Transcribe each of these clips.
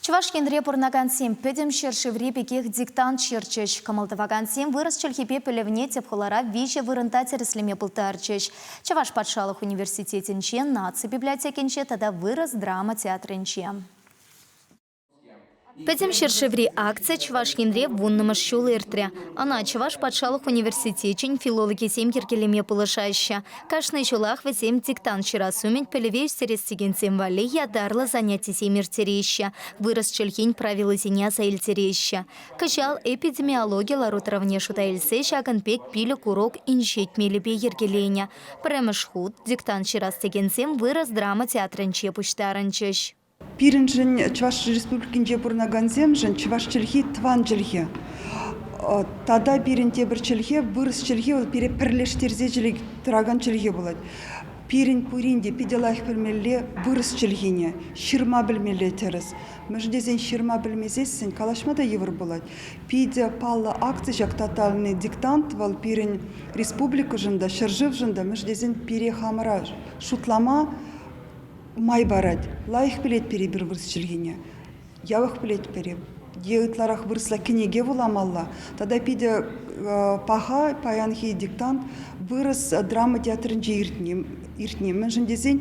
Чӑваш Енре пурӑнакансем пӗтӗм ҫӗршыври пекех диктант ҫырчӗҫ. Кӑмӑл тӑвакансем вырӑс чӗлхипе пӗлӗвне тӗп хулара виҫӗ вырӑнта тӗрӗслеме пултарчӗҫ. Чӑваш патшалӑх университетӗнче, наци библиотекинче тата вырӑс драма театрӗнче. Пӗтӗм ҫӗршыври акци Чӑваш Енре вуннӑмӗш ҫул иртрӗ. Ӑна Чӑваш патшалӑх университечӗн филологӗсем йӗркелеме пулӑшаҫҫӗ. Кашни ҫулах вӗсем диктант ҫырас умӗн пӗлӗве ӳстерес текенсем валли ятарлӑ занятисем ирттереҫҫӗ, вырӑс чӗлхин правилисене аса илтереҫҫӗ. Кӑҫал эпидемиологи лару-тӑрӑвне шута илсе ҫакӑн пек пилӗк урок инҫет мелӗпе йӗркеленӗ. Пӗрремӗш хут диктант ҫырас текенсем вырӑс драма театрӗнче пуҫтарӑнчӗҫ. Пирӗншӗн, Чӑваш Республикинче пурӑнакансемшӗн, чӑваш чӗлхи тӑван чӗлхе. Тата пирӗн тепӗр чӗлхе, вырӑс чӗлхи, вӑл пире пӗрлештерсе тӑракан чӗлхе пулать. Пирӗн пурин те питӗ лайӑх пӗлмелле вырӑс чӗлхине, ҫырма пӗлмелле тӗрӗс. Мӗншӗн тесен ҫырма пӗлмесессӗн калаҫма та йывӑр пулать. Питӗ паллӑ акци ҫак тотальный диктант вӑл пирӗн республикӑшӑн та, ҫӗршывшӑн та, мӗншӗн тесен пире хамӑра шутлама май парать. Лайӑх пӗлетпӗр эпир вырӑс чӗлхине, япӑх пӗлетпӗр-и е ытларах вырӑсла кӗнеке вуламалла. Тата питӗ паха паянхи диктант вырӑс драма театрӗнче иртни. иртни. Мӗншӗн тесен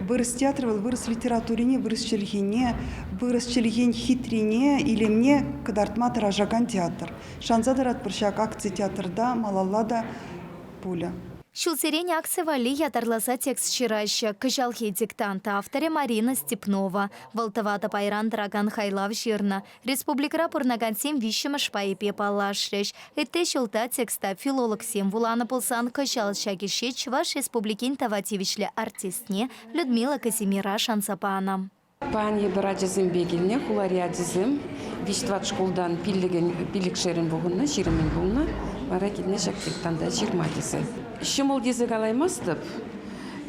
вырӑс театрӗ вӑл вырӑс литературине, вырӑс чӗлхине, вырӑс чӗлхин хитрине, илемне кӑтартма тӑрӑшакан театр. Шанса тӑратпӑр ҫак акци театрта малалла та пулӗ. Ҫулсерен акци валли ятарласа текст ҫыраҫҫӗ. Кӑҫалхи диктант авторӗ Марина Степнова. Вӑл тӑватӑ пайран тӑракан хайлав ҫырнӑ. Республикӑра пурӑнакансем виҫҫӗмӗш пайӗпе паллашрӗҫ. Ытти ҫулта текста филологсем вуланӑ пулсан кӑҫал ҫак ӗҫе Чӑваш Республикин тава тивӗҫлӗ артистне Людмила Казимира шанса панӑ. Паян эпир ачасемпе килнӗ, хулари ачасем виҫ-тӑват шкултан пиллӗкӗн, пиллӗкшерӗн пухӑннӑ, ҫирӗмӗн пулнӑ. Вара килнӗ ҫак диктанта ҫырма тесе. Ҫӑмӑл тесе калаймастӑп,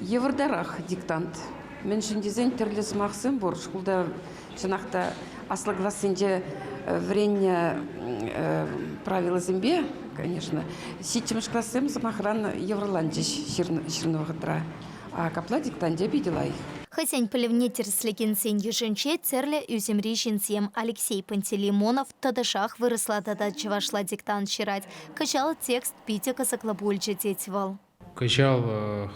йывӑртарах диктант. Мӗншӗн тесен тӗрлӗ сӑмахсем пур. Шкулта чӑнах та аслӑ классенче вӗреннӗ правилӑсемпе, конечно, ҫиччӗмӗш классем, сӑмахран, йывӑрланчӗҫ ҫырнӑ вӑхӑтра. А капла диктанте питӗ лайӑх. Хӑйсен пӗлӗвне тӗрӗслекенсен йышӗнче тӗрлӗ ӳсӗмри ҫынсем. Алексей Пантелеймонов тӑтӑшах вырӑсла тата чӑвашла диктант ҫырать. Кӑҫал текст питӗ кӑсӑклӑ пулчӗ, тет вӑл. Кӑҫал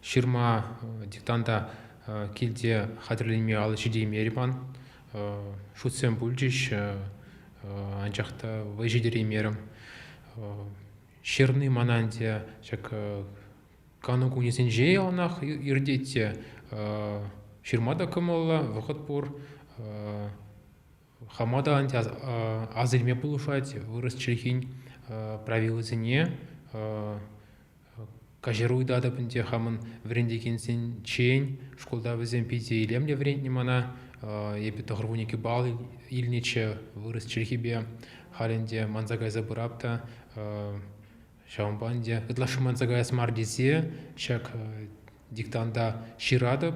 ҫырма диктанта килте хатӗрленме алӑ ҫитеймерӗ ман. Шутсем пулчӗҫ, анчах та вӑй ҫитереймерӗм. Ҫырни мана ӗнтӗ ҫак Кану кунӗсенче яланах иртет те ҫырма та кӑмӑллӑ, вӑхӑт пур. Хама та ас илме пулӑшать вырӑс чӗлхин правилисене. Каҫару ыйтатӑп ӗнтӗ хамӑн вӗрентекенсенчен. Шкулта вӗсем питӗ илемлӗ вӗрентнӗ мана. Эпӗ 92 балл илнӗччӗ вырӑс чӗлхипе. Халь ӗнтӗ манса кайса пырап та Ҫавӑнпа ӗнтӗ ытлашши манса каяс мар тесе ҫак диктанта ҫыратӑп.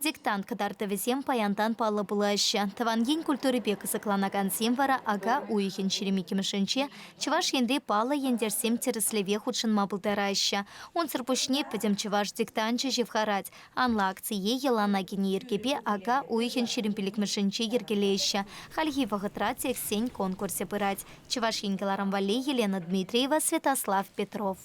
Диктант кӑтартӑвӗсем паянтан паллӑ пулаҫҫӗ. Тӑван ен культурипе кӑсӑкланакансем вара ака уйӑхӗн 22-мӗшӗнче Чӑваш Енри паллӑ ентешсем тӗрӗслеве хутшӑнма пултараҫҫӗ. Унсӑр пуҫне Пӗтӗм чӑваш диктанчӗ ҫывхарать. Анлӑ акцие йӑлана кӗнӗ йӗркепе ака уйӑхӗн 25-мӗшӗнче йӗркелеҫҫӗ. Хальхи вӑхӑтра текстсен конкурсӗ пырать. Чӑваш Ен кӑларӑм валли Елена Дмитриева, Святослав Петров.